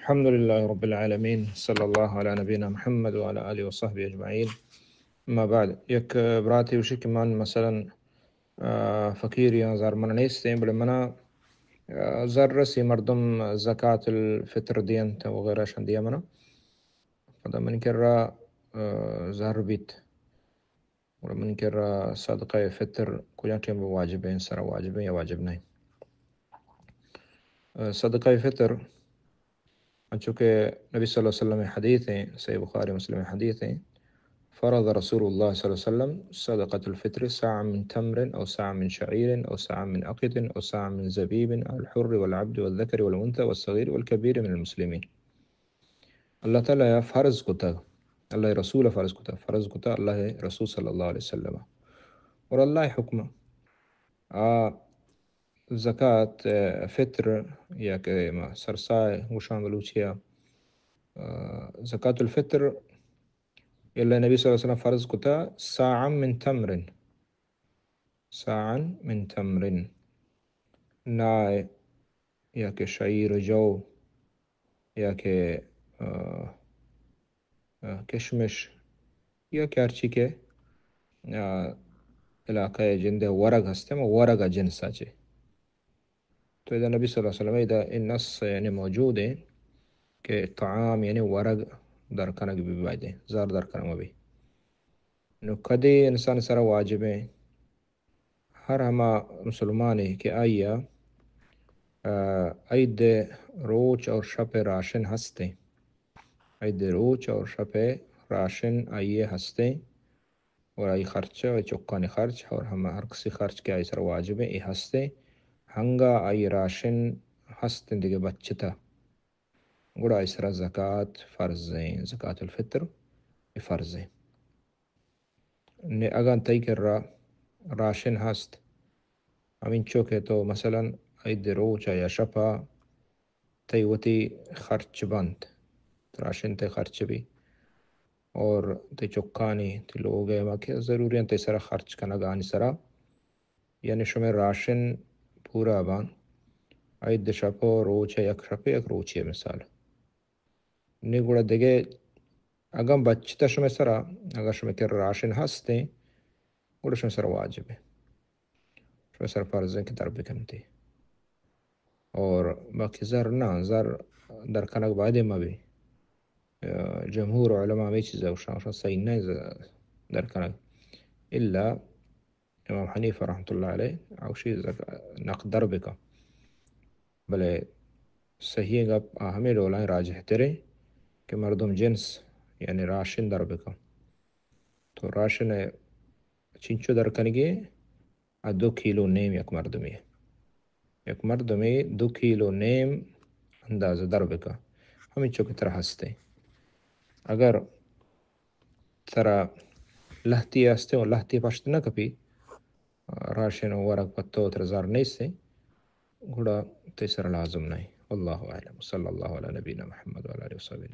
الحمد لله رب العالمين، صلى الله على نبينا محمد وعلى آله وصحبه أجمعين. أما بعد، یک براتے گوشی کہ من مثلاً، آ، فقیری آں، زر من نیستیں، بلے منا، آ، زر رسی، مردم زکات الفطر دینت وغیرہ شان دیا منا. پدا من کرا، آ، زر بیت. گڑا من کرا صدقہ فطر کجا ٹیم واجب ہیں، سرا واجب ہیں یا واجب نہیں؟ آ، صدقہ فطر، انچو کہ نبی صلی اللہ علیہ وسلم حدیث ہیں، صحیح بخاری مسلم حدیث ہیں، فرض رسول الله صلى الله عليه وسلم صدقة الفطر صاعا من تمر أو صاعا من شعير أو صاعا من أقط أو صاعا من زبيب على الحر والعبد والذكر والأنثى والصغير والكبير من المسلمين. اللہ تعالی فرض کتا، اللہ رسول فرض کتا، فرض کتا اللہ رسول صلی اللہ علیہ وسلم. اور اللہ حکم آ زکات، آ، فطر یا کہ ما سرسائے گوشاں بلوچی ءَ، آ، زکات الفطر اللہ نبی صلی اللہ علیہ وسلم فرض کتا صاعا من تمر، صاعا من تمر، نائے یا کہ شعیر و جو یا کہ، آ، آ، کشمش یا کہ ہرچی کہ، آ، علاقہ جندے ورگ ہستے، ما ورگ جنسا چے. تو ادا نبی صلی اللہ علیہ وسلم ادا اے نص یعنی موجود ہیں کہ طعام یعنی ورگ در کنگ بی، بایدیں زر در کنگ بی. نو کدی انسان سرا واجب ہیں؟ ہر ہما مسلمانے کہ آئی ءَ، آ، عید روچ اور شپ راشن ہستیں، عید روچ اور شپ راشن آئی ءَ ہستیں، اور آئی خرچ، آئی چکانی خرچ اور ہما ہر کسی خرچ کہ آئی سر واجب ہیں، اے ہستیں، ہنگا آئی راشن ہستیں دگہ بچتا، گڑا آئی سرا زکات فرض ہیں، زکات الفطر اے فرض ہیں. نے اگاں تئی کرا راشن ہست، ہمینچو کہ تو مثلاً عید روچ یا شپا تئی وتی خرچ بنت، راشن تئی خرچ بی، اور تئی چکانی، تئی لوگ ءِ ہما کہ ضروری انت تئی سرا خرچ کنگ آنی سرا، یعنی شمئے راشن پورا بان، عید شپ و روچ یک شپ یک روچے مثال. نی گڑا دگہ اگاں بچتا شمئے سرا، اگر شمئے کرا راشن ہستیں، گڑا شمئے سرا واجب ہے، شمئے سرا فرض ہے کہ در بکنتے. اور باقی زر نہ، زر در کنگ بایدیں مہ بی. آ، جمہور علماء ہمے چیزا گوشاں، گوشاں صحیح نہ ز-، در کنگ. الا امام حنیفہ رحمۃ اللہ علیہ آ گوشی زک-، نقد در بکن. بلے صحیح گپ آ ہمے ڈولا ہیں، راجح تریں کہ مردم جنس یعنی راشن در بکن. تو راشن چنچو در کنگی؟ آ دو کیلو نیم یک مردمے، یک مردمے دو کیلو نیم اندازہ در بکن، ہمینچو کہ ترا ہستیں. اگر ترا لہتی ہستیں و لہتی پشت نہ کپی، راشن و ورگ پہ تو ترا زر نیستیں، گڑا تئی سرا لازم نہیں. واللہ اعلم. صلی اللہ علی نبینا محمد و علی آلہ و صحبہ.